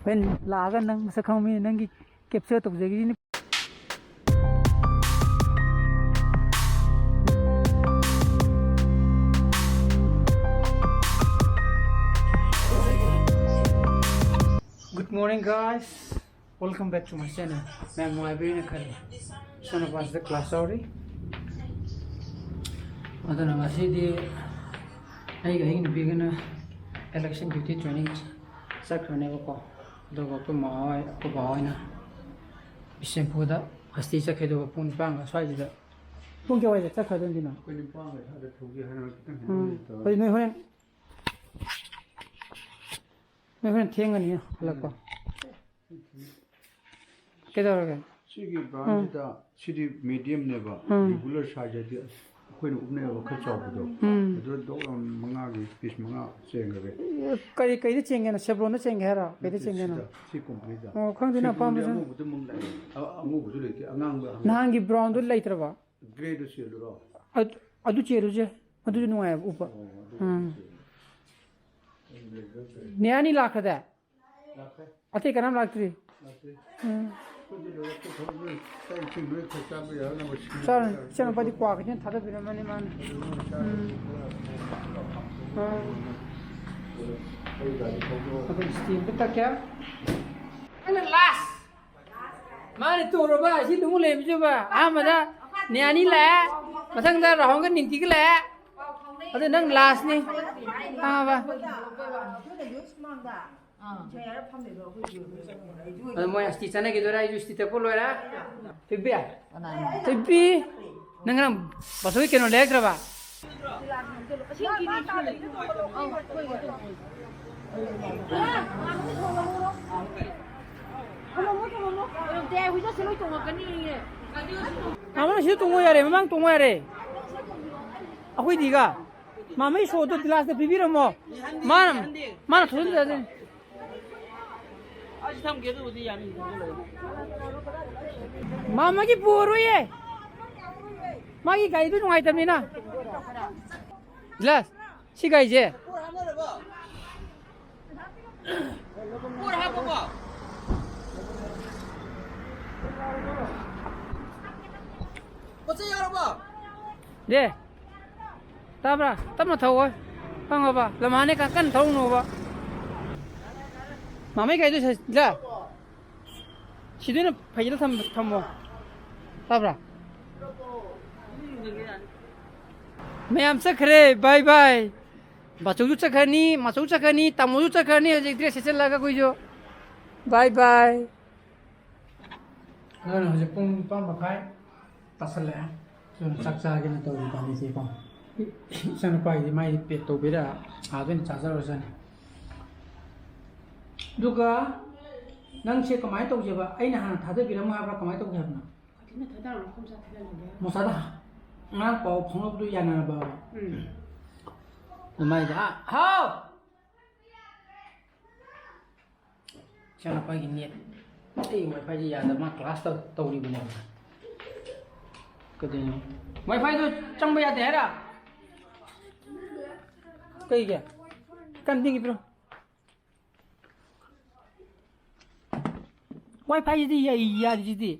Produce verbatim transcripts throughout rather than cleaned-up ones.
ꯍꯣꯔꯦꯟ ꯂꯥꯛꯑꯒ ꯅꯪ ꯃꯁꯛ ꯈꯪꯕ ꯃꯤꯅ ꯅꯪꯒꯤ capture ꯇꯧꯖꯈꯤꯅꯤ꯫ Good morning, guys. Welcome back to my channel. ꯃꯌꯥꯝ ꯅꯨꯡꯉꯥꯏꯕꯤꯔꯤꯅ ꯈꯜꯂꯤ꯫ ꯏꯆꯥꯅꯨꯄꯥꯁꯤꯗ class ꯌꯥꯎꯔꯤ꯫ ꯑꯗꯨꯅ ꯉꯁꯤꯗꯤ ꯑꯩꯒ ꯑꯩꯒꯤ ꯅꯨꯄꯤꯒꯅ election duty training ꯆꯠꯈ꯭ꯔꯅꯦꯕꯀꯣ꯫ ꯑꯗꯨꯒ ꯑꯩꯈꯣꯏ ꯃꯥ ꯍꯣꯏ, ꯑꯩꯈꯣꯏ ꯕꯥ ꯍꯣꯏꯅ ꯕꯤꯁꯦꯝꯄꯨꯔꯗ ꯍꯁꯇꯤ ꯆꯠꯈꯤꯗꯧꯕ ꯄꯨꯡ ꯅꯤꯄꯥꯟꯒ ꯁ꯭ꯋꯥꯏꯁꯤꯗ꯫ ꯄꯨꯡ ꯀꯌꯥꯋꯥꯏꯗ ꯆꯠꯈ꯭ꯔꯗꯣꯏꯅꯣ? ꯑꯩꯈꯣꯏ ꯅꯤꯄꯥꯟꯒ ꯁ꯭ꯋꯥꯏꯗ ꯊꯣꯛꯁꯤ ꯍꯥꯏꯔꯒ ꯈꯤꯇꯪ ꯎꯝ꯫ ꯍꯦꯟꯅ ꯇꯧꯔꯦ꯫ ꯍꯣꯏ, ꯅꯣꯏ ꯍꯣꯔꯦꯟ, ꯅꯣꯏ ꯍꯣꯔꯦꯟ ꯊꯦꯡꯒꯅꯤ ꯍꯜꯂꯛꯄ꯫ ꯎꯝ꯫ ꯀꯩꯗꯧꯔꯒꯦ? ꯁꯤꯒꯤ brandꯁꯤꯗ, ꯁꯤꯗꯤ mediumꯅꯦꯕ, ꯎꯝ꯫ Regular size ꯍꯥꯏꯗꯤ ꯑꯩꯈꯣꯏꯅ ꯎꯞꯅꯕ ꯈꯔ ꯆꯥꯎꯕꯗꯣ, ꯎꯝ꯫ ꯑꯗꯨ ꯗꯣꯛ ꯂꯥꯎꯅ ꯃꯉꯥꯒꯤ piece ꯃꯉꯥ ꯆꯦꯟꯈ꯭ꯔꯒꯦ꯫ ꯀꯔꯤ, ꯀꯩꯗ ꯆꯦꯟꯒꯦꯅꯣ? ꯁꯦꯕ꯭ꯔꯣꯟꯗ ꯆꯦꯟꯒꯦ ꯍꯥꯏꯔꯣ? ꯀꯩꯗ ꯅꯠꯇꯦ, ꯆꯦꯟꯒꯦꯅꯣ? ꯁꯤꯗ, ꯁꯤ companyꯗ꯫ ꯑꯣ, ꯈꯪꯗꯦꯅ ꯁꯦꯕ꯭ꯔꯣꯟꯗꯤ ꯑꯄꯥꯝꯕꯁꯨ꯫ ꯑꯉꯧꯕꯗꯨ ꯑꯃꯨꯛ ꯂꯩ꯫ ꯑ-, ꯑꯉꯧꯕꯁꯨ ꯂꯩꯇꯦ, ꯑꯉꯥꯡꯕ, ꯑꯉꯥꯡꯕ꯫ ꯅꯍꯥꯟꯒꯤ brownꯗꯨ ꯂꯩꯇ꯭ꯔꯕꯣ? Greyꯗꯨ ꯆꯦꯜꯂꯨꯔꯣ? ꯑꯗꯨ, ꯑꯗꯨ ꯆꯦꯜꯂꯨꯁꯦ꯫ ꯑꯗꯨꯁꯨ ꯅꯨꯡꯉꯥꯏꯕ ꯎꯞꯄ꯫ ꯑꯣ, ꯑꯗꯨ ꯎꯝ꯫ ꯆꯦꯜꯂꯨ꯫ ꯅꯦ ꯑꯅꯤ ꯂꯥꯛꯈ꯭ꯔꯗꯥꯏ? ꯂꯥꯛꯈ꯭ꯔꯦ꯫ ꯑꯇꯩ ꯀꯅꯥꯝ ꯂꯥꯛꯇ꯭ꯔꯤ? ꯂꯥꯛꯇ꯭ꯔꯤ꯫ ꯎꯝ꯫ ꯑꯩꯈꯣꯏꯗꯤ ꯂꯣꯏꯔꯦ, ꯑꯩꯈꯣꯏ ꯊꯕꯛ ꯂꯣꯏ, ꯆꯥꯛ ꯏꯁꯤꯡ ꯂꯣꯏ ꯈꯔ ꯆꯥꯕ ꯌꯥꯅꯕ ꯁꯤꯟꯕ ꯆꯥꯔꯣ, ꯌꯥꯔꯦ꯫ ꯏꯆꯥꯅꯨꯄꯥꯗꯤ ꯀ꯭ꯋꯥ ꯈꯤꯇꯪ ꯊꯥꯗꯕꯤꯔꯝꯃꯅꯤ ꯃꯥꯅ꯫ ꯑꯗꯨ ꯂꯣꯏ ꯆꯥꯔꯦ꯫ ꯎꯝ꯫ ꯑꯥ꯫ ꯑꯩ ꯒꯥꯔꯤ ꯊꯧꯗꯣꯛꯑꯒ ꯑꯗꯨꯝ ꯏꯁꯇꯦꯟꯗꯨ ꯇꯛꯀꯦ꯫ ꯅꯪꯅ last꯫ ꯃꯥꯅ ꯇꯣꯛꯑꯕ, ꯑꯁꯤ ꯑꯗꯨꯝ ꯂꯩꯕꯁꯤꯕ꯫ ꯑꯍꯥꯟꯕꯗ ꯅꯦ ꯑꯅꯤ ꯂꯥꯛꯑꯦ, ꯃꯊꯪꯗ ꯔꯥꯍꯨꯜꯒ ꯅꯤꯡꯇꯤꯒ ꯂꯥꯛꯑꯦ, ꯑꯗꯨ ꯅꯪ lastꯅꯤ꯫ ꯈꯪꯉꯕ? ꯑꯗꯣ ꯃꯣꯏ ꯍꯁꯇꯤ ꯆꯠꯅꯈꯤꯗꯣꯏꯔꯥ? ꯑꯩꯁꯨ ꯍꯁꯇꯤ ꯇꯛꯄ ꯂꯣꯏꯔꯦ꯫ ꯊꯣꯏꯕꯤ, ꯀꯅꯥꯅꯣ? ꯊꯣꯏꯕꯤ, ꯅꯪ ꯉꯔꯥꯡ ꯕꯥꯆꯧꯒꯤ ꯀꯩꯅꯣ ꯂꯩꯔꯛꯇ꯭ꯔꯕ? ꯃꯥꯃ ꯁꯤꯗ ꯇꯣꯡꯉꯣ ꯌꯥꯔꯦ, ꯃꯃꯥꯡ ꯇꯣꯡꯉꯣ ꯌꯥꯔꯦ꯫ ꯑꯩꯈꯣꯏꯗꯤꯒ ꯃꯥꯃꯩ ꯁꯣꯗꯣ ꯒꯤꯂꯥꯁꯇ ꯄꯤꯕꯤꯔꯝꯃꯣ꯫ ꯃꯥꯅ, ꯃꯥꯅ ꯊꯣꯛꯍꯟꯖꯔꯅꯤ꯫ ꯑꯩ ꯊꯝꯒꯦ, ꯑꯗꯨꯕꯨꯗꯤ ꯌꯥꯅꯤ꯫ ꯃꯥꯃꯒꯤ ꯄꯨꯔꯣꯏꯌꯦ꯫ ꯃꯥꯒꯤ ꯒꯥꯔꯤꯗꯨ ꯅꯨꯡꯉꯥꯏꯇꯕꯅꯤꯅ꯫ ꯒꯤꯂꯥꯁ, ꯁꯤ ꯒꯥꯔꯤꯁꯦ꯫ ꯄꯣꯠ ꯍꯥꯞꯄꯕꯣ? ꯗꯦ, ꯇꯥꯕ꯭ꯔꯥ? ꯇꯞꯅ ꯊꯧꯑꯣ꯫ ꯈꯪꯉꯕ? ꯂꯝꯍꯥꯡꯅꯦ, ꯀꯟ-, ꯀꯟꯅ ꯊꯧꯅꯣꯕ꯫ ꯃꯃꯩ ꯀꯥꯏꯗꯣ ꯁꯤ-, ꯁꯤꯗ꯫ ꯁꯤꯗ ꯑꯣꯏꯅ ꯐꯩꯖꯤꯜꯂ ꯊꯝ-, ꯊꯝꯃꯣ꯫ ꯇꯥꯕ꯭ꯔꯥ? ꯃꯌꯥꯝ ꯆꯠꯈ꯭ꯔꯦ꯫ ꯕꯥꯏ ꯕꯥꯏ꯫ ꯕꯥꯆꯧꯁꯨ ꯆꯠꯈ꯭ꯔꯅꯤ, ꯃꯥꯆꯧ ꯆꯠꯈ꯭ꯔꯅꯤ, ꯇꯥꯃꯣꯁꯨ ꯆꯠꯈ꯭ꯔꯅꯤ꯫ ꯍꯧꯖꯤꯛ ꯗ꯭ꯔꯦꯁ ꯁꯦꯠꯆꯜꯂꯒ ꯑꯩꯈꯣꯏꯁꯨ꯫ ꯕꯥꯏ ꯕꯥꯏ꯫ ꯑꯗꯨꯅ ꯍꯧꯖꯤꯛ ꯄꯨꯡ ꯅꯤꯄꯥꯟ ꯃꯈꯥꯏ ꯇꯥꯁꯜꯂꯛꯑꯦ꯫ ꯑꯗꯨꯅ ꯆꯥꯛ ꯆꯥꯒꯦꯅ ꯇꯧꯔꯤ ꯏꯕꯥꯅꯤꯁꯦꯀꯣ꯫ ꯏꯆꯥꯅꯨꯄꯥꯒꯤꯗꯤ ꯃꯥꯏ ꯄꯦꯛ ꯇꯧꯕꯤꯔ ꯑꯥꯗ ꯑꯣꯏꯅ ꯆꯥꯖꯔꯨꯔꯁꯅꯤ꯫ ꯑꯗꯨꯒ ꯅꯪꯁꯦ ꯀꯃꯥꯏꯅ ꯇꯧꯁꯦꯕ? ꯑꯩꯅ ꯍꯥꯟꯅ ꯊꯥꯗꯕꯤꯔꯝꯃꯣ ꯍꯥꯏꯕ꯭ꯔꯥ? ꯀꯃꯥꯏꯅ ꯇꯧꯁꯦ ꯍꯥꯏꯕꯅꯣ? ꯀꯩꯅꯣ ꯊꯥꯗꯔꯝꯃꯣ, ꯈꯣꯝ ꯆꯥ ꯊꯥꯗꯔꯝꯃꯣ꯫ ꯃꯣꯁꯥꯗ ꯉꯔꯥꯡ ꯄꯥꯎ ꯐꯥꯎꯅꯕꯗꯨ ꯌꯥꯅꯔꯕ? ꯎꯝ꯫ ꯑꯗꯨꯃꯥꯏꯗ, ꯑꯥ, ꯍꯥꯎ! ꯏꯆꯥꯅꯨꯄꯥꯒꯤ ꯅꯦꯠ, ꯑꯩ ꯋꯥꯏꯐꯥꯏꯁꯦ ꯌꯥꯗꯕ, ꯃꯥ ꯀ꯭ꯂꯥꯁ ꯇꯧ-, ꯇꯧꯔꯤꯕꯅꯦꯕ꯫ ꯀꯩꯗꯧꯅꯣ? ꯋꯥꯏꯐꯥꯏꯗꯣ ꯆꯪꯕ ꯌꯥꯗꯦ ꯍꯥꯏꯔ? ꯀꯩꯒꯤ? ꯀꯟꯗꯤꯡꯒꯤ ꯄꯤꯔꯣ꯫ ꯋꯥꯏꯐꯥꯏꯁꯤꯗꯤ ꯌꯥꯏ, ꯌꯥꯔꯤꯁꯤꯗꯤ꯫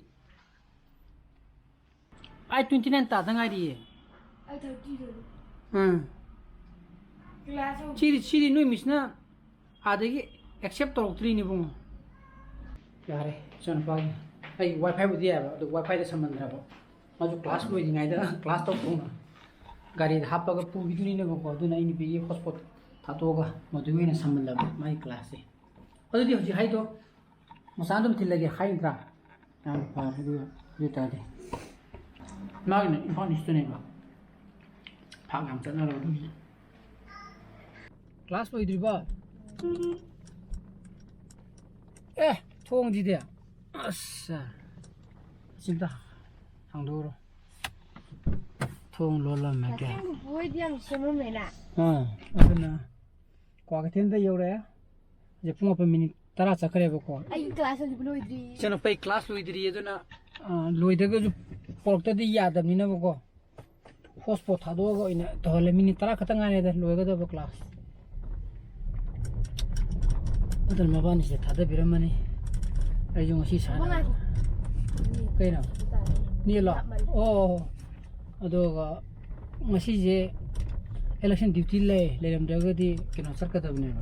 ꯑꯩ ꯇ꯭ꯋꯦꯟꯇꯤ ꯅꯥꯏꯟ ꯇꯥꯗ ꯉꯥꯏꯔꯤꯌꯦ꯫ ꯑꯩ ꯊꯥꯔꯇꯤ ꯂꯣꯏꯔꯦ꯫ ꯎꯝ꯫ ꯀ꯭ꯂꯥꯁ ꯍꯧ- ꯁꯤꯗꯤ, ꯁꯤꯗꯤ ꯅꯣꯏ ꯃꯤꯁꯅ ꯑꯥꯗꯒꯤ ꯑꯦꯛꯁꯦꯞ ꯇꯧꯔꯛꯇ꯭ꯔꯤꯅꯦ, ꯏꯕꯨꯡꯉꯣ꯫ ꯌꯥꯔꯦ, ꯏꯆꯥꯅꯨꯄꯥꯒꯤ꯫ ꯑꯩ ꯋꯥꯏꯐꯥꯏꯕꯨꯗꯤ ꯌꯥꯏꯕ, ꯑꯗꯨ ꯋꯥꯏꯐꯥꯏꯗ ꯁꯝꯍꯟꯗ꯭ꯔꯕ꯫ ꯃꯥꯁꯨ ꯀ꯭ꯂꯥꯁ ꯂꯣꯏꯗ꯭ꯔꯤꯉꯩꯗ ꯀ꯭ꯂꯥꯁ ꯇꯧꯊꯣꯛꯅ ꯒꯥꯔꯤꯗ ꯍꯥꯞꯄꯒ ꯄꯨꯈꯤꯗꯣꯏꯅꯤꯅꯦꯕꯀꯣ꯫ ꯑꯗꯨꯅ ꯑꯩ ꯅꯨꯄꯤꯒꯤ ꯍꯣꯠꯁꯄꯣꯠ ꯊꯥꯗꯣꯛꯑꯒ ꯃꯗꯨꯒꯤ ꯑꯣꯏꯅ ꯁꯝꯍꯜꯂꯕ ꯃꯥꯒꯤ ꯀ꯭ꯂꯥꯁꯁꯦ꯫ ꯑꯗꯨꯗꯤ ꯍꯧꯖꯤꯛ ꯍꯥꯏꯗꯣ ꯃꯆꯥ ꯑꯗꯨꯝ ꯊꯤꯜꯂꯒꯦ ꯍꯥꯏ ꯅꯠꯇ꯭ꯔꯥ? ꯌꯥꯝ ꯐꯔꯦ ꯑꯗꯨ, ꯑꯗꯨ ꯑꯣꯏꯇꯥꯔꯗꯤ꯫ ꯃꯥꯒꯤꯅ ꯏꯝꯐꯥꯜ ꯏꯁꯇꯅꯦꯕ꯫ ꯐꯥꯛ ꯌꯥꯝ ꯆꯠꯅꯔꯕ ꯑꯗꯨꯒꯤ꯫ ꯀ꯭ꯂꯥꯁ ꯂꯣꯏꯗ꯭ꯔꯤꯕꯣ? ꯑꯦ, ꯊꯣꯡꯁꯤꯗꯤ꯫ ꯑꯁ꯫ ꯑꯁꯤꯝꯇ ꯍꯥꯡꯗꯣꯛꯎꯔꯣ꯫ ꯊꯣꯡ ꯂꯣꯜꯂꯝꯃꯒꯦ꯫ ꯉꯁꯥꯏ ꯕꯣꯏꯗꯤ ꯌꯥꯝ ꯁꯦꯝꯃꯝꯃꯦꯅ꯫ ꯑꯥ, ꯑꯗꯨꯅ ꯀ꯭ꯋꯥꯀꯩꯊꯦꯜꯗ ꯌꯧꯔꯛꯑꯦ꯫ ꯍꯧꯖꯤꯛ ꯄꯨꯡ ꯃꯥꯄꯟ ꯃꯤꯅꯤꯠ ꯇꯔꯥ ꯆꯠꯈ꯭ꯔꯦꯕꯀꯣ꯫ ꯑꯩ ꯀ꯭ꯂꯥꯁ ꯍꯧꯖꯤꯛ ꯂꯣꯏꯗ꯭ꯔꯤ꯫ ꯏꯆꯟꯅꯨꯄꯤ ꯀ꯭ꯂꯥꯁ ꯂꯣꯏꯗ꯭ꯔꯤ, ꯑꯗꯨꯅ, ꯑ, ꯂꯣꯏꯗ꯭ꯔꯒꯁꯨ ꯄꯣꯔꯛꯇꯗꯤ ꯌꯥꯗꯕꯅꯤꯅꯕꯀꯣ꯫ ꯍꯣꯠꯁꯄꯣꯠ ꯊꯥꯗꯣꯛꯑꯒ ꯑꯣꯏꯅ ꯇꯧꯍꯜꯂꯦ꯫ ꯃꯤꯅꯤꯠ ꯇꯔꯥ ꯈꯛꯇ ꯉꯥꯏꯔꯦꯗ ꯂꯣꯏꯒꯗꯕ ꯀ꯭ꯂꯥꯁ꯫ ꯑꯗꯨꯅ ꯃꯕꯥꯅꯤꯁꯦ ꯊꯥꯗꯕꯤꯔꯝꯃꯅꯤ꯫ ꯑꯩꯁꯨ ꯉꯁꯤ ꯁꯥꯟꯅ-, ꯉꯥꯏꯈꯣ꯫ ꯀꯩꯅꯣ? ꯅꯦꯠꯂꯣ? ꯑꯣ, ꯑꯣ, ꯑꯣ꯫ ꯑꯗꯨꯒ ꯉꯁꯤꯁꯦ election duty ꯂꯩ, ꯂꯩꯔꯝꯗ꯭ꯔꯒꯗꯤ ꯀꯩꯅꯣ ꯆꯠꯀꯗꯕꯅꯦꯕ,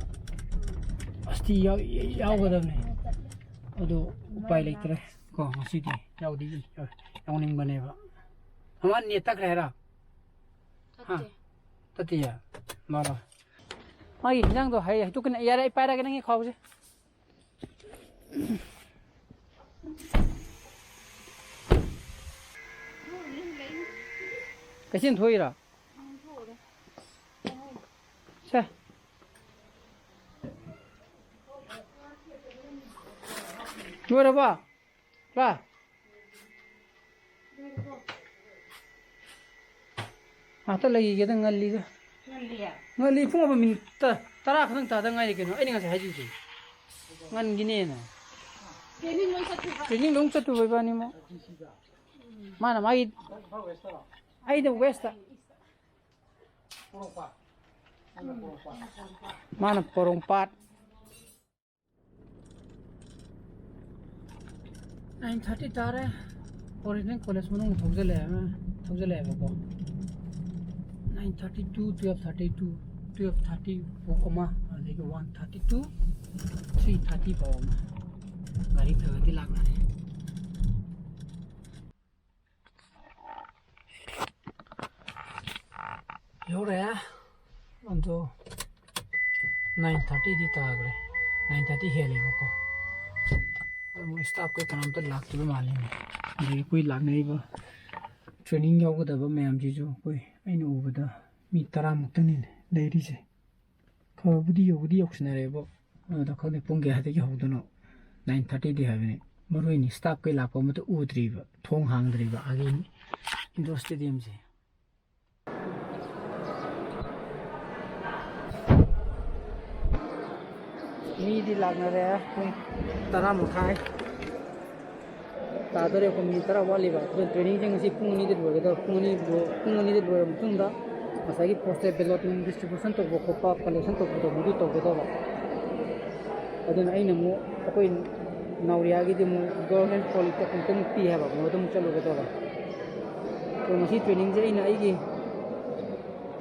ꯑꯁꯇꯤ ꯌꯥꯎ-, ꯌꯥꯎꯒꯗꯕꯅꯦ꯫ ꯑꯗꯣ ꯎꯄꯥꯏ ꯂꯩꯇ꯭ꯔꯦ ꯀꯣ, ꯉꯁꯤꯗꯤ ꯌꯥꯎꯗꯤ ꯌꯥꯎꯅꯤꯡꯕꯅꯦꯕ꯫ ꯃꯃꯥ ꯅꯦꯠ ꯇꯠꯈ꯭ꯔꯦ ꯍꯥꯏꯔꯣ? ꯍꯥ? ꯇꯠꯇꯦ꯫ ꯇꯠꯇꯤꯌꯦ? ꯃꯥꯔꯣ? ꯃꯥꯒꯤ ꯍꯤꯟꯖꯥꯡꯗꯣ ꯍꯩ ꯍꯩꯇꯣꯛꯀꯅꯤ꯫ ꯌꯥꯔꯦ, ꯑꯩ ꯄꯥꯏꯔꯒꯦ ꯅꯪꯒꯤ ꯈꯥꯎꯁꯦ꯫ ꯀꯩꯊꯦꯜ ꯊꯣꯛꯏꯔꯣ? ꯁꯦ꯫ ꯂꯣꯏꯔꯕꯣ? ꯂꯥ꯫ ꯉꯥꯛꯇ ꯂꯩꯈꯤꯒꯦꯗ, ꯉꯜꯂꯤꯗ꯫ ꯉꯜꯂꯤ꯫ ꯉꯜꯂꯤ, ꯄꯨꯡ ꯑꯃ ꯃꯤꯅꯤꯠ ꯇ-, ꯇꯔꯥ ꯈꯛꯇꯪ ꯇꯥꯗ ꯉꯥꯏꯔꯤ ꯀꯩꯅꯣ꯫ ꯑꯩꯅ ꯉꯁꯥꯏ ꯍꯥꯏꯖꯤꯗꯤ ꯉꯟꯒꯤꯅꯦꯅ꯫ Training ꯂꯣꯏ ꯆꯠꯇꯣꯏꯕ? Training ꯂꯣꯏ ꯆꯠꯇꯣꯏꯕ ꯏꯕꯥꯅꯤꯃꯛ꯫ ꯃꯥꯅ ꯃꯥꯒꯤ, ꯑꯩꯅ ꯋꯦꯁꯇ꯫ ꯃꯥꯅ ꯄꯣꯔꯣꯝꯄꯥꯠ꯫ Nine thirty ꯇꯥꯔꯦ꯫ Oriental College ꯃꯅꯨꯡ ꯊꯧꯖꯜꯂꯛꯑꯦ, ꯊꯧꯖꯜꯂꯛꯑꯦꯕꯀꯣ꯫ Nine thirty to twelve thirty to twelve thirty ꯐꯥꯎ ꯑꯃ, ꯑꯗꯒꯤ one thirty to three thirty ꯐꯥꯎ ꯑꯃ꯫ ꯒꯥꯔꯤ ꯈꯔ ꯈꯔꯗꯤ ꯂꯥꯛꯅꯔꯦ꯫ ꯌꯧꯔꯛꯑꯦ꯫ ꯑꯗꯣ nine thirty ꯗꯤ ꯇꯥꯈ꯭ꯔꯦ, nine thirty ꯍꯦꯜꯂꯦꯕꯀꯣ꯫ ꯑꯗꯣ ꯃꯣꯏ staff ꯀꯩ ꯀꯅꯥꯝꯇ ꯂꯥꯛꯇꯕ ꯃꯥꯜꯂꯤꯅꯦ꯫ ꯑꯗꯒꯤ ꯑꯩꯈꯣꯏ ꯂꯥꯛꯅꯔꯤꯕ training ꯌꯥꯎꯒꯗꯕ ꯃꯌꯥꯝꯁꯤꯁꯨ ꯑꯩꯈꯣꯏ, ꯑꯩꯅ ꯎꯕꯗ ꯃꯤ ꯇꯔꯥꯃꯨꯛꯇꯅꯤꯅꯦ ꯂꯩꯔꯤꯁꯦ꯫ ꯈꯔꯕꯨꯗꯤ ꯌꯧꯕꯨꯗꯤ ꯌꯧꯁꯤꯟꯅꯔꯦꯕꯣ꯫ ꯑꯗꯨꯗ ꯈꯪꯗꯦ ꯄꯨꯡ ꯀꯌꯥꯗꯒꯤ ꯍꯧꯗꯣꯏꯅꯣ꯫ Nine thirty ꯗꯤ ꯍꯥꯏꯕꯅꯤ꯫ ꯃꯔꯨ ꯑꯣꯏꯅ staff ꯀꯩ ꯂꯥꯛꯄ ꯑꯃꯠꯇ ꯎꯗ꯭ꯔꯤꯕ, ꯊꯣꯡ ꯍꯥꯡꯗ꯭ꯔꯤꯕ ꯑꯥꯒꯤ indoor stadium ꯁꯦ꯫ ꯃꯤꯗꯤ ꯂꯥꯛꯅꯔꯦ ꯄꯨꯡ ꯇꯔꯥ ꯃꯈꯥꯏ꯫ ꯇꯥꯗꯣꯔꯦ, ꯑꯩꯈꯣꯏ ꯃꯤꯅꯤꯠ ꯇꯔꯥ ꯋꯥꯠꯂꯤꯕ꯫ ꯑꯗꯨꯅ training ꯁꯦ ꯉꯁꯤ ꯄꯨꯡ ꯑꯅꯤꯗ ꯂꯣꯏꯒꯗꯕ꯫ ꯄꯨꯡ ꯑꯅꯤ ꯂꯣꯏꯔ ꯃꯇꯨꯡꯗ ꯉꯁꯥꯏꯒꯤ poster ballot distribution ꯇꯧꯕ ꯈꯣꯠꯄ, collection ꯇꯧꯕꯗꯣ ꯃꯗꯨ ꯇꯧꯒꯗꯕ꯫ ꯑꯗꯨꯅ ꯑꯩꯅ ꯑꯃꯨꯛ ꯑꯩꯈꯣꯏ ꯅꯥꯎꯔꯤꯌꯥꯒꯤꯗꯤ ꯑꯃꯨꯛ government polytechnic ꯇ ꯑꯃꯨꯛ ꯄꯤ ꯍꯥꯏꯕ, ꯃꯗꯨꯗ ꯑꯃꯨꯛ ꯆꯠꯂꯨꯒꯗꯕ꯫ ꯑꯗꯣ ꯉꯁꯤ training ꯁꯦ ꯑꯩꯅ ꯑꯩꯒꯤ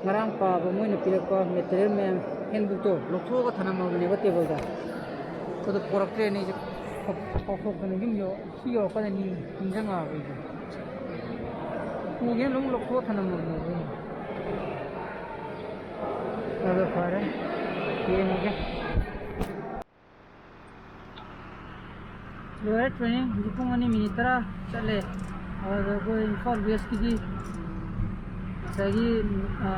ꯉꯔꯥꯡ ꯄꯥꯕ ꯃꯣꯏꯅ ꯄꯤꯔꯛꯄ ꯃꯦꯇꯔꯤꯌꯦꯜ ꯃꯌꯥꯝ, ꯍꯦꯟꯕꯨꯛꯇꯣ ꯂꯧꯊꯣꯛꯑꯒ ꯊꯅꯝꯃꯕꯅꯦꯕ ꯇꯦꯕꯜꯗ꯫ ꯑꯗꯣ ꯄꯣꯔꯛꯇ꯭ꯔꯦꯅꯦ ꯑꯩꯁꯦ꯫ ꯀꯥꯎ-, ꯀꯥꯎꯊꯣꯛꯇꯅ ꯌꯨꯝ ꯌꯧ-, ꯁꯤ ꯌꯧꯔꯛꯄꯗ ꯅꯤ-, ꯅꯤꯡꯁꯤꯡꯉꯛꯑꯕ ꯑꯩꯁꯦ꯫ ꯄꯨꯒꯦꯅ ꯑꯗꯨꯝ ꯂꯧꯊꯣꯛꯑ ꯊꯅꯝꯃꯕꯅꯦꯕ ꯑꯩꯅ꯫ ꯑꯗꯣ ꯐꯔꯦ, ꯌꯦꯡꯉꯒꯦ꯫ ꯂꯣꯏꯔꯦ training꯫ ꯍꯧꯖꯤꯛ ꯄꯨꯡ ꯑꯅꯤ ꯃꯤꯅꯤꯠ ꯇꯔꯥ ꯆꯠꯂꯦ꯫ ꯑꯗꯨꯗ ꯑꯩꯈꯣꯏ ꯏꯝꯐꯥꯜ ꯋꯦꯁꯀꯤꯗꯤ ꯉꯁꯥꯏꯒꯤ, ꯑ,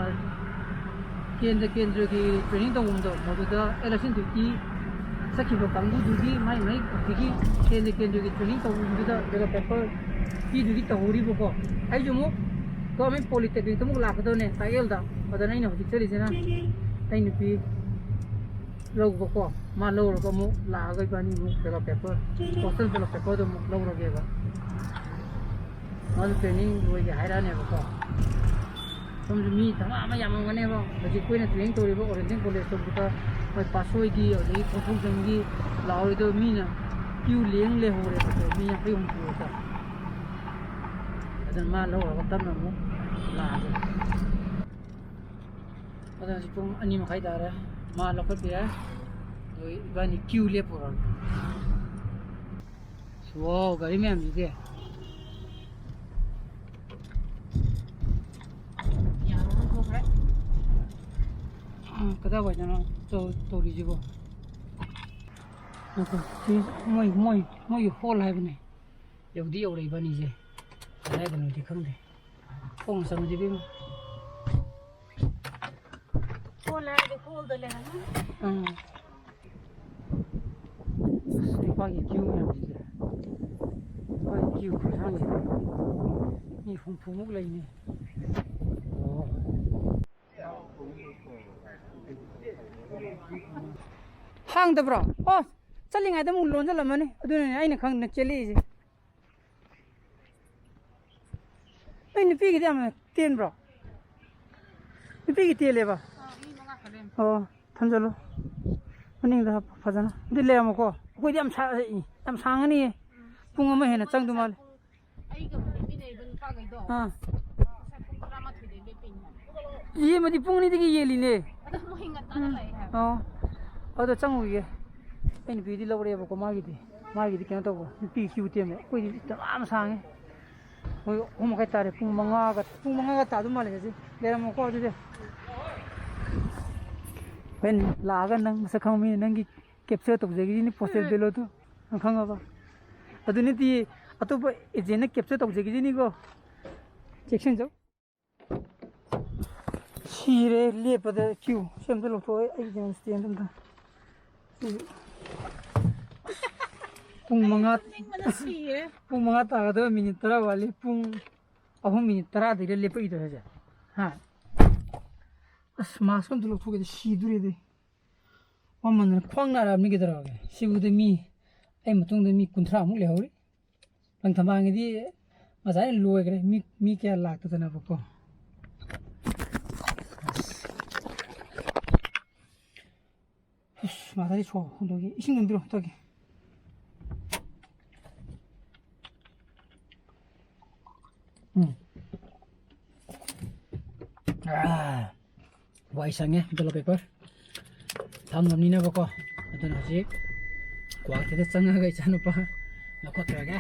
ꯀꯦꯟꯗ꯭ꯔ ꯀꯦꯟꯗ꯭ꯔꯒꯤ training ꯇꯧꯐꯝꯗꯣ, ꯃꯗꯨꯗ election duty ꯆꯠꯈꯤꯕ ꯀꯥꯡꯕꯨꯗꯨꯒꯤ ꯃꯥꯏ ꯃꯥꯏ ꯑꯗꯒꯤ ꯀꯦꯟꯗ꯭ꯔ ꯀꯦꯟꯗ꯭ꯔꯒꯤ training ꯇꯧꯐꯝꯗꯨꯗ ballot paper ꯄꯤꯗꯨꯒꯤ ꯇꯧꯍꯧꯔꯤꯕꯀꯣ꯫ ꯑꯩꯁꯨ ꯑꯃꯨꯛ government polytechnicꯇ ꯑꯃꯨꯛ ꯂꯥꯛꯀꯗꯧꯅꯦ ꯇꯥꯛꯑꯦꯜꯗ꯫ ꯑꯗꯨꯅ ꯑꯩꯅ ꯍꯧꯖꯤꯛ ꯆꯠꯂꯤꯁꯤꯅ ꯑꯩ ꯅꯨꯄꯤ ꯂꯧꯕꯀꯣ꯫ ꯃꯥ ꯂꯧꯔꯒ ꯑꯃꯨꯛ ꯂꯥꯛꯑꯒ ꯏꯕꯥꯅꯤ ꯑꯃꯨꯛ ballot paper, postal ballot paperꯗꯣ ꯑꯃꯨꯛ ꯂꯧꯔꯒꯦꯕ꯫ ꯃꯥꯁꯨ training ꯂꯣꯏꯒꯦ ꯍꯥꯏꯔꯛꯑꯅꯦꯕꯀꯣ꯫ ꯁꯣꯝꯁꯨ ꯃꯤ ꯊꯃ ꯑꯃ ꯌꯥꯝꯃꯝꯒꯅꯦꯕ꯫ ꯍꯧꯖꯤꯛ ꯑꯩꯈꯣꯏꯅ training ꯇꯧꯔꯤꯕ ꯑꯣꯔꯦꯟꯖꯤꯡ ꯀꯣꯂꯦꯖꯇꯕꯨꯗ ꯃꯣꯏ ꯄꯥꯠꯁꯣꯏꯒꯤ ꯑꯗꯒꯤ ꯀꯣꯟꯊꯧꯖꯝꯒꯤ ꯂꯥꯛꯑꯣꯏꯗꯕ ꯃꯤꯅ queue ꯂꯦꯡ ꯂꯩꯍꯧꯔꯦꯕꯀꯣ, ꯃꯤ ꯌꯥꯡꯈꯩ ꯍꯨꯝꯐꯨ ꯍꯦꯛꯇ꯫ ꯑꯗꯨꯅ ꯃꯥ ꯂꯧꯔꯒ ꯇꯞꯅ ꯑꯃꯨꯛ ꯂꯥꯛꯑꯒꯦ꯫ ꯑꯗꯣ ꯍꯧꯖꯤꯛ ꯄꯨꯡ ꯑꯅꯤ ꯃꯈꯥꯏ ꯇꯥꯔꯦ꯫ ꯃꯥ ꯂꯧꯈꯠꯄꯤꯔꯦ꯫ ꯑꯗꯣ ꯏꯕꯥꯅꯤ queue ꯂꯦꯞꯄꯨꯔꯒꯦ꯫ ꯋꯥꯎ, ꯒꯥꯔꯤ ꯃꯌꯥꯝꯁꯤꯗꯤ꯫ ꯑꯥ, ꯀꯗꯥꯏꯋꯥꯏꯗꯅꯣ ꯇꯧ-, ꯇꯧꯔꯤꯁꯤꯕꯣ? ꯉꯥꯏꯈꯣ, ꯁꯤ ꯃꯣꯏ, ꯃꯣꯏ, ꯃꯣꯏꯒꯤ hall ꯍꯥꯏꯕꯅꯦ꯫ ꯌꯧꯗꯤ ꯌꯧꯔꯛꯏꯕꯅꯤꯁꯦ꯫ ꯀꯗꯥꯏꯗꯅꯣꯗꯤ ꯈꯪꯗꯦ꯫ ꯈꯣꯡꯅ ꯆꯪꯉꯁꯤ ꯏꯕꯦꯝꯃ꯫ Hall ꯍꯥꯏꯔꯗꯤ hallꯗ ꯂꯩꯔꯝꯒꯅꯤ꯫ ꯑꯥ꯫ ꯑꯁ, ꯅꯨꯄꯥꯒꯤ queue ꯃꯌꯥꯝꯁꯤꯗꯤ꯫ ꯅꯨꯄꯥꯒꯤ queue ꯈꯨꯁꯥꯡꯁꯤꯗꯤ꯫ ꯃꯤ ꯍꯨꯝꯐꯨꯃꯨꯛ ꯂꯩꯅꯤ꯫ ꯑꯣ꯫ ꯍꯥꯡꯗꯕ꯭ꯔꯣ? ꯑꯣ, ꯆꯠꯂꯤꯉꯩꯗ ꯑꯃꯨꯛ ꯂꯣꯟꯁꯤꯜꯂꯝꯃꯅꯤ꯫ ꯑꯗꯨꯅꯅꯦ ꯑꯩꯅ ꯈꯪꯗꯅ ꯆꯦꯜꯂꯛꯏꯁꯦ꯫ ꯅꯣꯏ ꯅꯨꯄꯤꯒꯤꯗꯤ ꯌꯥꯝꯅ ꯇꯦꯟꯕ꯭ꯔꯣ? ꯅꯨꯄꯤꯒꯤ ꯇꯦꯜꯂꯦꯕ? ꯑꯣ, ꯊꯝꯖꯜꯂꯣ꯫ ꯃꯅꯤꯡꯗ ꯍꯥꯞꯄꯣ ꯐꯖꯅ꯫ ꯑꯗꯨ ꯂꯩꯔꯝꯃꯣꯀꯣ꯫ ꯑꯩꯈꯣꯏꯗꯤ ꯌꯥꯝ ꯁꯥ-, ꯌꯥꯝ ꯁꯥꯡꯉꯅꯤꯌꯦ꯫ ꯄꯨꯡ ꯑꯃ ꯍꯦꯟꯅ ꯆꯪꯗꯧ ꯃꯥꯜꯂꯦ꯫ ꯑꯩꯒ ꯂꯦꯞꯃꯤꯟꯅꯩꯕ ꯅꯨꯄꯥꯈꯩꯗꯣ ꯑꯥ꯫ ꯉꯁꯥꯏ ꯄꯨꯡ ꯇꯔꯥꯃꯥꯊꯣꯏꯗꯩ ꯂꯦꯞꯄꯤꯅꯦ ꯍꯥꯏꯕ꯫ ꯌꯦꯟꯕꯗꯤ ꯄꯨꯡ ꯑꯅꯤꯗꯒꯤ ꯌꯦꯜꯂꯤꯅꯦ꯫ ꯑꯗꯣ ꯃꯣꯏ ꯉꯟꯇꯥꯅ ꯂꯥꯛꯑꯦ ꯍꯥꯏꯕ꯫ ꯑꯣ꯫ ꯑꯗꯣ ꯆꯪꯉꯨꯈꯤꯒꯦ꯫ ꯑꯩ ꯅꯨꯄꯤꯗꯤ ꯂꯧꯔꯛꯑꯦꯕꯀꯣ ꯃꯥꯒꯤꯗꯤ꯫ ꯃꯥꯒꯤꯗꯤ ꯀꯩꯅꯣ ꯇꯧꯕ꯫ ꯅꯨꯄꯤ ꯀ꯭ꯌꯨ ꯇꯦꯝꯃꯦ꯫ ꯑꯩꯈꯣꯏꯗꯤ ꯌꯥꯝ ꯁꯥꯡꯉꯦ꯫ ꯍꯣꯏ, ꯑꯍꯨꯝ ꯃꯈꯥꯏ ꯇꯥꯔꯦ꯫ ꯄꯨꯡ ꯃꯉꯥꯒ, ꯄꯨꯡ ꯃꯉꯥꯒ ꯇꯥꯗꯧ ꯃꯥꯜꯂꯦ ꯍꯧꯖꯤꯛ꯫ ꯂꯩꯔꯝꯃꯣꯀꯣ ꯑꯗꯨꯗꯤ꯫ ꯍꯣꯔꯦꯟ ꯂꯥꯛꯑꯒ ꯅꯪ ꯃꯁꯛ ꯈꯪꯕ ꯃꯤꯅ ꯅꯪꯒꯤ ꯀꯦꯞꯆꯔ ꯇꯧꯖꯈꯤꯅꯤ ꯄꯣꯁꯇꯦꯜ ꯕꯦꯂꯣꯠꯇꯣ꯫ ꯅꯪ ꯈꯪꯉꯕ? ꯑꯗꯨ ꯅꯠꯇꯦ, ꯑꯇꯣꯞꯄ ꯑꯦꯖꯦꯟꯅ ꯀꯦꯞꯆꯔ ꯇꯧꯖꯈꯤꯅꯤꯀꯣ꯫ ꯆꯦꯛꯁꯤꯟꯖꯧ꯫ ꯁꯤꯔꯦ ꯂꯦꯞꯄꯗ ꯀ꯭ꯌꯨ꯫ ꯁꯤ ꯑꯝꯇ ꯂꯧꯊꯣꯛꯑꯣ, ꯑꯩ ꯀꯩꯅꯣ ꯁ꯭ꯇꯦꯟꯗ ꯑꯝꯇ꯫ ꯄꯨꯡ ꯃꯉꯥ, ꯄꯨꯡ ꯃꯉꯥ ꯇꯥꯒꯗꯕ ꯃꯤꯅꯤꯠ ꯇꯔꯥ ꯋꯥꯠꯂꯤ꯫ ꯄꯨꯡ ꯑꯍꯨꯝ ꯃꯤꯅꯤꯠ ꯇꯔꯥꯗꯩꯔ ꯂꯦꯞꯄꯛꯏꯗꯣ ꯍꯧꯖꯤꯛ꯫ ꯍꯥ? ꯑꯁ, ꯃꯥꯁꯀ ꯑꯝꯇ ꯂꯧꯊꯣꯛꯀꯦꯗ, ꯁꯤꯗꯣꯔꯦꯗ꯫ ꯋꯥꯃꯟꯗꯅ ꯈ꯭ꯋꯥꯡ ꯅꯥꯔꯛꯑꯕꯅꯤ ꯀꯩꯗꯧꯔꯒꯦ꯫ ꯁꯤꯕꯨꯗ ꯃꯤ, ꯑꯩ ꯃꯇꯨꯡꯗ ꯃꯤ ꯀꯨꯟꯊ꯭ꯔꯥꯃꯨꯛ ꯂꯩꯍꯧꯔꯤ꯫ ꯂꯪꯊꯕꯥꯜꯒꯤꯗꯤ ꯉꯁꯥꯏꯅ ꯂꯣꯏꯈ꯭ꯔꯦ꯫ ꯃꯤ, ꯃꯤ ꯀꯌꯥ ꯂꯥꯛꯇꯗꯅꯕꯀꯣ꯫ ꯑꯁ, ꯃꯊꯥꯗꯤ ꯁꯣ ꯍꯣꯟꯗꯣꯛꯑꯒꯦ꯫ ꯏꯁꯤꯡ ꯑꯗꯨꯝ ꯄꯤꯔꯛꯑꯣ, ꯊꯛꯀꯦ꯫ ꯎꯝ꯫ ꯑꯥ, ꯋꯥꯏ ꯁꯪꯉꯦ, ꯕꯦꯂꯣꯠ ꯄꯦꯄꯔ ꯊꯝꯃꯕꯅꯤꯅꯕꯀꯣ꯫ ꯑꯗꯨꯅ ꯍꯧꯖꯤꯛ ꯀ꯭ꯋꯥꯛꯁꯤꯗ ꯆꯪꯉꯒ ꯏꯆꯥꯅꯨꯄꯥ ꯂꯧꯈꯠꯈ꯭ꯔꯒꯦ꯫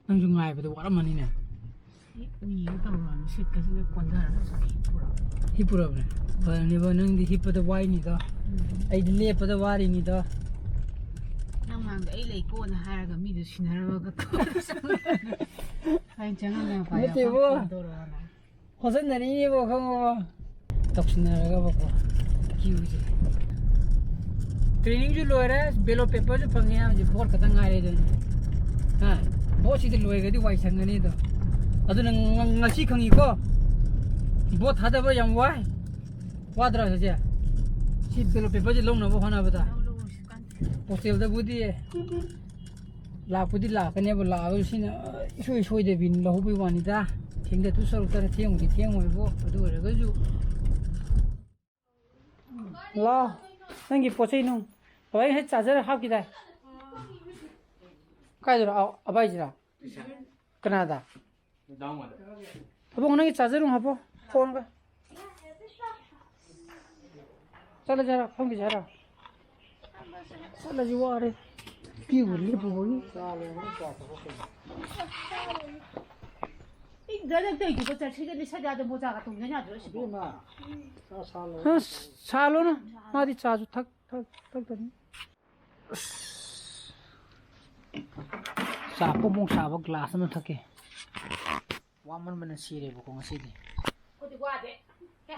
ꯅꯪꯁꯨ ꯉꯥꯏꯕꯗ ꯋꯥꯔꯝꯃꯅꯤꯅꯦ꯫ ꯑꯩ ꯎꯏꯒꯦ ꯇꯧꯔꯕꯅꯤ, ꯁꯤꯠꯀꯁꯤꯗ ꯀꯣꯟꯊꯔꯒ ꯁꯨꯝ ꯍꯤꯞꯄꯨꯔꯕꯅꯤ꯫ ꯍꯤꯞꯄꯨꯔꯕꯅꯦ? ꯐꯔꯅꯦꯕ, ꯅꯪꯗꯤ ꯍꯤꯞꯄꯗ ꯋꯥꯏꯅꯤꯗꯣ꯫ ꯎꯝ꯫ ꯑꯩꯗꯤ ꯂꯦꯞꯄꯗ ꯋꯥꯔꯤꯅꯤꯗꯣ꯫ ꯅꯪ ꯃꯥꯡꯗ ꯑꯩ ꯂꯩꯀꯣꯅ ꯍꯥꯏꯔꯒ ꯃꯤꯗꯣ ꯁꯤꯟꯅꯔꯝꯃꯒ ꯀꯣꯟꯅ ꯆꯪꯉꯛꯑꯒ ꯅꯠꯇꯦꯕꯣ꯫ ꯐꯣꯟ ꯇꯧꯔꯛꯑꯣꯅ꯫ ꯍꯣꯠꯆꯟꯅꯔꯤꯅꯦꯕꯣ, ꯈꯪꯉꯕꯣ? ꯇꯧꯁꯤꯟꯅꯔꯒꯕꯀꯣ, ꯀ꯭ꯌꯨꯁꯦ꯫ ꯇ꯭ꯔꯦꯅꯤꯡꯁꯨ ꯂꯣꯏꯔꯦ, ꯕꯦꯂꯣꯠ ꯄꯦꯄꯔꯁꯨ ꯐꯪꯉꯦ, ꯍꯧꯖꯤꯛ ꯚꯣꯠ ꯈꯛꯇꯪ ꯉꯥꯏꯔꯦ ꯑꯗꯨꯅꯤ꯫ ꯍꯥ? ꯚꯣꯠꯁꯤꯗ ꯂꯣꯏꯔꯗꯤ ꯋꯥꯏ ꯁꯪꯒꯅꯤ ꯑꯗꯣ꯫ ꯑꯗꯨꯅ ꯉ-, ꯉꯁꯤ ꯈꯪꯉꯤꯀꯣ, ꯚꯣꯠ ꯊꯥꯗꯕ ꯌꯥꯝ ꯋꯥꯏ꯫ ꯋꯥꯗ꯭ꯔꯥ ꯍꯧꯖꯤꯛ? ꯁꯤ ꯕꯦꯂꯣꯠ ꯄꯦꯄꯔꯁꯦ ꯂꯧꯅꯕ ꯍꯣꯠꯅꯕꯗ꯫ ꯄꯣꯁꯇꯦꯜꯗꯕꯨꯗꯤ ꯂꯥꯛꯄꯨꯗꯤ ꯂꯥꯛꯀꯅꯦꯕ, ꯂꯥꯛꯑꯒꯁꯨ ꯁꯤꯅ ꯏꯁꯣꯏ ꯁꯣꯏꯗꯕꯤ ꯂꯧꯍꯧꯕꯩ ꯋꯥꯅꯤꯗ꯫ ꯊꯦꯡꯗ ꯇꯨ ꯁꯔꯨꯛꯇꯅ ꯊꯦꯡꯕꯨꯗꯤ ꯊꯦꯡꯉꯣꯏꯕꯣ, ꯑꯗꯨ ꯑꯣꯏꯔꯒꯁꯨ꯫ ꯂꯥ, ꯅꯪꯒꯤ ꯄꯣꯠ ꯆꯩ ꯅꯨꯡ꯫ ꯕꯕꯥ, ꯑꯩ ꯉꯁꯥꯏ ꯆꯥꯔꯖꯔ ꯍꯥꯞꯈꯤꯗꯥꯏ? ꯀꯥꯏꯗꯅꯣ? ꯑ-, ꯑꯕꯥꯏꯁꯤꯔꯥ? ꯀꯅꯥꯗ? ꯑꯕꯨꯡ, ꯅꯪꯒꯤ ꯆꯥꯔꯖꯔ ꯑꯃꯨꯛ ꯍꯥꯞꯄꯣ, ꯐꯣꯟꯒ꯫ ꯆꯠꯂꯁꯦ ꯍꯥꯏꯔꯣ? ꯐꯝꯈꯤꯁꯦ ꯍꯥꯏꯔꯣ? ꯆꯠꯂꯁꯤ, ꯋꯥꯔꯦ꯫ ꯀ꯭ꯌꯨ ꯂꯦꯞꯄꯨꯕꯒꯤ꯫ ꯑꯩ ꯗꯥꯏꯔꯦꯛ ꯇꯧꯏꯗꯨꯕ ꯆꯠꯁꯤꯗ ꯂꯤꯁꯥ ꯌꯥꯗ ꯃꯣꯖꯥꯒ ꯇꯣꯡꯖꯟ ꯌꯥꯗ꯭ꯔꯣ ꯁꯤꯕꯣ? ꯏꯕꯦꯝꯃ, ꯆꯥ ꯁꯥꯍꯜꯂꯣ꯫ ꯑꯁ, ꯁꯥꯍꯜꯂꯣꯅ꯫ ꯃꯥꯗꯤ ꯆꯥꯁꯨ ꯊꯛ, ꯊꯛ, ꯊꯛꯇꯕꯅꯤ꯫ ꯑꯁ꯫ ꯆꯥ ꯄꯣꯡ ꯄꯣꯡ ꯁꯥꯕ ꯒ꯭ꯂꯥꯁ ꯑꯃ ꯊꯛꯀꯦ꯫ ꯋꯥꯃꯟꯕꯅ ꯁꯤꯔꯦꯕꯀꯣ ꯉꯁꯤꯗꯤ꯫ ꯑꯩꯈꯣꯏꯗꯤ ꯋꯥꯗꯦ꯫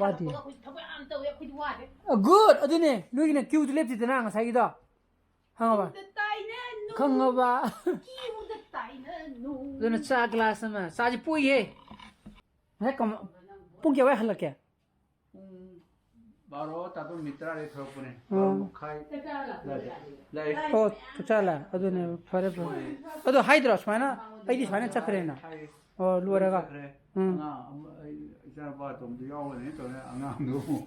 ꯋꯥꯗꯦ꯫ ꯑꯩꯈꯣꯏ ꯊꯕꯛ ꯌꯥꯝ ꯇꯧꯋꯦ, ꯑꯩꯈꯣꯏꯗꯤ ꯋꯥꯗꯦ꯫ ꯑ, good! ꯑꯗꯨꯅꯦ, ꯅꯣꯏꯒꯤꯅ ꯀ꯭ꯌꯨꯗ ꯂꯦꯞꯇꯦꯗꯅ ꯉꯁꯥꯏꯒꯤꯗꯣ꯫ ꯈꯪꯉꯕ? ꯀ꯭ꯌꯨꯗ ꯇꯥꯏꯅꯅꯨ꯫ ꯈꯪꯉꯕ? ꯀ꯭ꯌꯨꯗ ꯇꯥꯏꯅꯅꯨ꯫ ꯑꯗꯨꯅ ꯆꯥ ꯒ꯭ꯂꯥꯁ ꯑꯃ꯫ ꯆꯥꯁꯤ ꯄꯣꯛꯏꯍꯦ꯫ ꯉꯁꯥꯏ ꯀꯃ-, ꯄꯨꯡ ꯀꯌꯥꯋꯥꯏ ꯍꯜꯂꯛꯀꯦ? ꯄꯨꯡ ꯕꯥꯔꯣ ꯇꯥꯗꯧ ꯃꯤꯅꯤꯠ ꯇꯔꯥꯗꯤ ꯊꯣꯛꯂꯛꯄꯅꯦ꯫ ꯎꯝ꯫ ꯕꯥꯔꯣ ꯃꯈꯥꯏ꯫ ꯂꯥꯛꯑꯦ꯫ ꯑꯣ, ꯆꯞ ꯆꯥꯅ꯫ ꯑꯗꯨꯅꯦ ꯐꯔꯦ, ꯐꯔꯦ꯫ ꯍꯣꯏ꯫ ꯑꯗꯣ ꯍꯥꯏꯗ꯭ꯔꯣ ꯁꯨꯃꯥꯏꯅ? ꯑꯩꯗꯤ ꯁꯨꯃꯥꯏꯅ ꯆꯠꯈ꯭ꯔꯦꯅ꯫ ꯍꯥꯏ꯫ ꯑꯣ, ꯂꯣꯏꯔꯒ꯫ ꯆꯠꯈ꯭ꯔꯦ꯫ ꯎꯝ꯫ ꯑꯉꯥꯡ ꯑꯃ, ꯑꯩ ꯏꯆꯥꯅꯨꯄꯥ ꯑꯇꯣꯝꯕꯗꯨ ꯌꯥꯎꯒꯅꯤ ꯇꯧꯔꯦ꯫ ꯑꯉꯥꯡꯗꯨ ꯑꯃꯨꯛ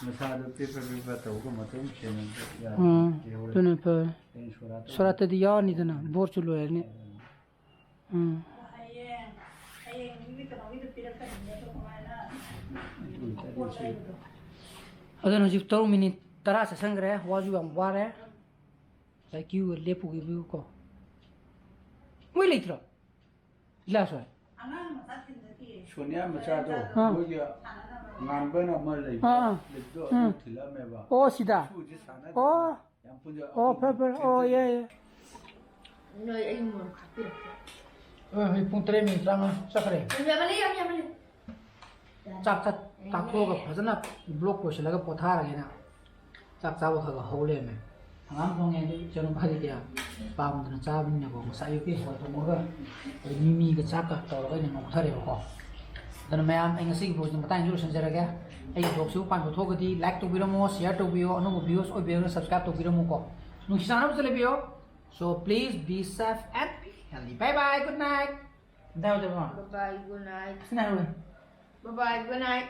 ꯃꯁꯥꯗꯨ ꯄꯦꯄꯔ ꯄꯦꯄꯔ ꯇꯧꯕ ꯃꯇꯝ ꯁꯦꯟꯅꯕ ꯌꯥꯗꯦ꯫ ꯎꯝ꯫ ꯂꯩꯍꯧꯔꯦ꯫ ꯑꯗꯨꯅ ꯐꯔꯦ꯫ ꯑꯩꯅ ꯁꯣꯔꯥꯠꯇ ꯁꯣꯔꯥꯠꯇꯗꯤ ꯌꯥꯎꯔꯅꯤꯗꯅ, ꯕꯣꯔꯁꯨ ꯂꯣꯏꯔꯅꯤ꯫ ꯎꯝ꯫ ꯎꯝ꯫ ꯍꯌꯦꯡ, ꯍꯌꯦꯡ ꯃꯤ ꯀꯩꯅꯣꯒꯤꯗꯣ ꯄꯤꯔꯛꯀꯅꯤ, ꯑꯗꯣ ꯀꯃꯥꯏꯅ ꯄꯣꯠ ꯂꯩꯕꯗꯣ? ꯑꯗꯨꯅ ꯍꯧꯖꯤꯛ ꯇꯔꯨꯛ ꯃꯤꯅꯤꯠ ꯇꯔꯥ ꯆꯠꯁꯟꯈ꯭ꯔꯦ, ꯋꯥꯁꯨ ꯌꯥꯝ ꯋꯥꯔꯦ꯫ ꯉꯁꯥꯏ ꯀ꯭ꯌꯨ ꯂꯦꯞꯄꯨꯈꯤꯕꯀꯣ꯫ ꯃꯣꯏ ꯂꯩꯇ꯭ꯔꯣ? ꯂꯤꯂꯥꯁ ꯍꯣꯏ? ꯑꯉꯥꯡ ꯃꯆꯥ ꯊꯤꯟꯖꯈꯤꯌꯦ꯫ ꯁꯣꯅꯤꯌꯥ ꯃꯆꯥꯗꯣ, ꯑꯥ꯫ ꯃꯣꯏꯒꯤ ꯉꯥꯟꯕꯅ ꯑꯃ ꯂꯩꯕ, ꯑꯥ, ꯑꯥ꯫ ꯂꯩꯕꯗꯣ ꯑꯗꯨ ꯎꯝ꯫ ꯊꯤꯜꯂꯛꯑꯝꯃꯦꯕ꯫ ꯑꯣ, ꯁꯤꯗ? ꯁꯨꯁꯤ ꯁꯥꯟꯅꯗꯦ꯫ ꯑꯣ꯫ ꯌꯥꯝ ꯄꯨꯟꯖ-, ꯑꯣ, ꯐꯔꯦ, ꯐꯔꯦ꯫ ꯑꯣ, ꯌꯥꯏ, ꯌꯥꯏ꯫ ꯅꯣꯏ ꯑꯩ ꯃꯣꯔꯣꯛ ꯍꯥꯞꯄꯤꯔꯛꯀꯦ꯫ ꯍꯣꯏ, ꯍꯣꯏ, ꯄꯨꯡ ꯇꯔꯦꯠ ꯃꯤꯅꯤꯠ ꯇꯔꯥꯃꯉꯥ ꯆꯠꯈ꯭ꯔꯦ꯫ ꯌꯥꯝ ꯌꯥꯝꯃꯜꯂꯦ, ꯌꯥꯝ ꯌꯥꯝꯃꯜꯂꯦ꯫ ꯆꯥꯛ ꯆꯥ-, ꯆꯥꯛ ꯇꯣꯛꯑꯒ ꯐꯖꯅ ꯕ꯭ꯂꯣꯛ ꯂꯣꯏꯁꯤꯜꯂꯒ ꯄꯣꯊꯥꯔꯒꯦꯅ ꯆꯥꯛ ꯆꯥꯕ ꯈꯔ ꯈꯔ ꯍꯧ ꯂꯩꯔꯝꯃꯦ꯫ ꯍꯪꯒꯥꯝ ꯊꯣꯡꯉꯦ, ꯑꯗꯨ ꯏꯆꯥꯅꯨꯄꯥꯗꯤ ꯀꯌꯥ ꯄꯥꯝꯗꯅ ꯆꯥꯕꯅꯤꯅꯀꯣ, ꯉꯁꯥꯏ ꯑꯌꯨꯛꯀꯤ ꯍꯋꯥꯏ ꯊꯣꯡꯕꯒ ꯑꯗꯩ ꯃꯤꯃꯤꯒ ꯆꯥꯛꯀ ꯇꯧꯔꯒ ꯑꯩꯅ ꯉꯧꯊꯔꯦꯕꯀꯣ꯫ ꯑꯗꯨꯅ ꯃꯌꯥꯝ, ꯑꯩ ꯉꯁꯤꯒꯤ vlogꯁꯤ ꯃꯇꯥꯡꯁꯤꯗ ꯂꯣꯏꯁꯤꯟꯖꯔꯒꯦ꯫ ꯑꯩꯒꯤ vlogꯁꯤꯕꯨ ꯄꯥꯝꯕ ꯊꯣꯛꯑꯒꯗꯤ like ꯇꯧꯕꯤꯔꯝꯃꯣ, share ꯇꯧꯕꯤꯌꯣ, ꯑꯅꯧꯕ viewers ꯑꯣꯏꯕꯤꯔꯒꯅ subscribe ꯇꯧꯕꯤꯔꯝꯃꯨꯀꯣ꯫ ꯅꯨꯡꯁꯤ ꯆꯥꯟꯅꯕꯁꯨ ꯂꯩꯕꯤꯌꯣ꯫ So please be safe and be healthy. Bye bye, good night. ꯑꯝꯇ ꯍꯥꯏꯔꯨꯗꯕ꯭ꯔꯣ? Bye bye, good night. ꯁꯤꯅ ꯍꯥꯏꯔꯨꯔꯦ꯫ Bye bye, good night.